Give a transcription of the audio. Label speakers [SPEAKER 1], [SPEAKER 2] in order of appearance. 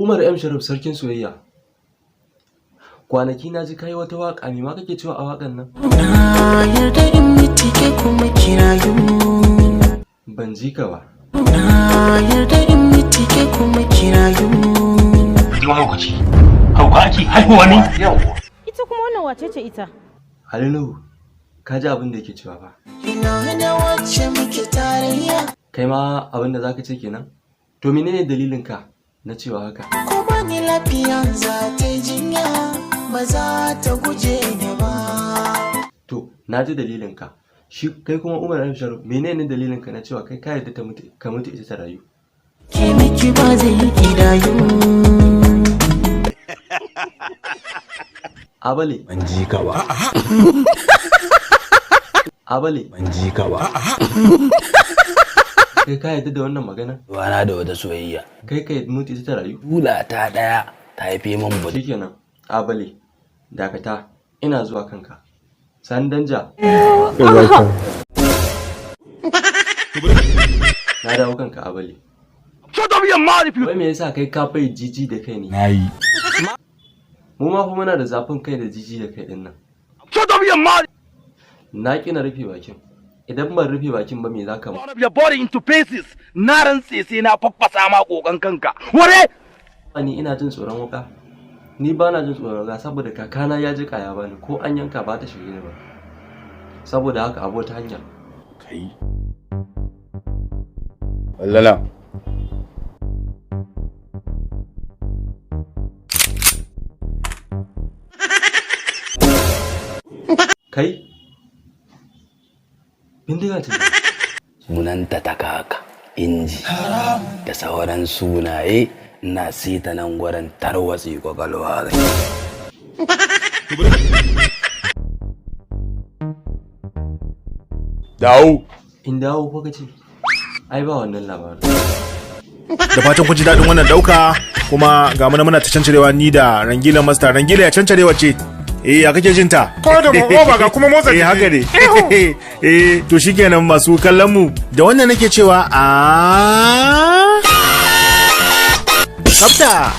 [SPEAKER 1] Umar M Sharif, sarkin soyayya. Kwanaki na ji kai wata waka, me ma kake cewa a wakan nan?
[SPEAKER 2] Na yarda in mutu ke kuma kirayu.
[SPEAKER 1] Ban ji ka ba.
[SPEAKER 2] Na yarda in mutu ke kuma kirayu.
[SPEAKER 3] Ji mahaukaci. Hauka ake haihuwa ne?
[SPEAKER 4] Ita kuma wannan wace ce ita?
[SPEAKER 1] Halilu, ka ji abin da yake cewa ba.
[SPEAKER 2] Ina da wacce muke tarayya.
[SPEAKER 1] Kai ma abin da zaka ce kenan? To menene dalilin ka na cewa haka?
[SPEAKER 2] Ko bani lafiya za ta yi jinya, ba za ta guje ni ba.
[SPEAKER 1] To, na ji dalilin ka. Shi kai kuma Umar M Sharif, menene dalilin ka na cewa kai ka yarda ta mutu, ka mutu ita ta rayu?
[SPEAKER 2] Ke miki ba zai yi kidayu.
[SPEAKER 1] Abale,
[SPEAKER 5] Ban ji ka ba.
[SPEAKER 1] Abale,
[SPEAKER 5] Ban ji ka ba.
[SPEAKER 1] kai ka yarda da wannan magana?
[SPEAKER 5] Ruwana da wata soyayya.
[SPEAKER 1] Kai ka mutu ita ta rayu?
[SPEAKER 5] Tula ta ɗaya ta haife min budu.
[SPEAKER 1] Shikenan, Abale, dakata, ina zuwa kanka. Sani Danja. Na dawo kanka, Abale.
[SPEAKER 3] Shut up your mouth if you
[SPEAKER 1] Wai me yasa kai ka fai jiji da kai ne?
[SPEAKER 5] Nayi.
[SPEAKER 1] Mu ma fa muna da zafin kai da jiji da kai din nan.
[SPEAKER 3] Shut up your mouth.
[SPEAKER 1] Na ƙi na rufe bakin. Idan ban rufe bakin ba, me za ka mu?
[SPEAKER 3] Out of your body into pieces. Na rantse sai na faffasa ma kokon kanka. Ware!
[SPEAKER 1] Ni ina jin tsoron wuka. Ni ba na jin tsoron wuka saboda kakana ya ji kaya bani, ko an yanka ba ta shige ni ba. Saboda haka abu ta hanya.
[SPEAKER 5] Kai. Wallala.
[SPEAKER 1] Kai? Bindiga ce.
[SPEAKER 5] Sunanta ta kaka. Inji. Da sauran sunaye ina sita nan gurin tarwatsi kwakwalwa. Dawo.
[SPEAKER 1] In dawo ko kace? Ai ba wannan labarin.
[SPEAKER 6] Da fatan kun ji daɗin wannan ɗauka, kuma ga muna muna ta cancarewa ni da Rangila Master. Rangila ya cancarewa ce. Eh, ya kake jin ta?
[SPEAKER 7] Ko da ba ga kuma motsa
[SPEAKER 6] Eh, haka ne. Eh, to shikenan masu kallon mu, da wannan nake cewa a tsafta.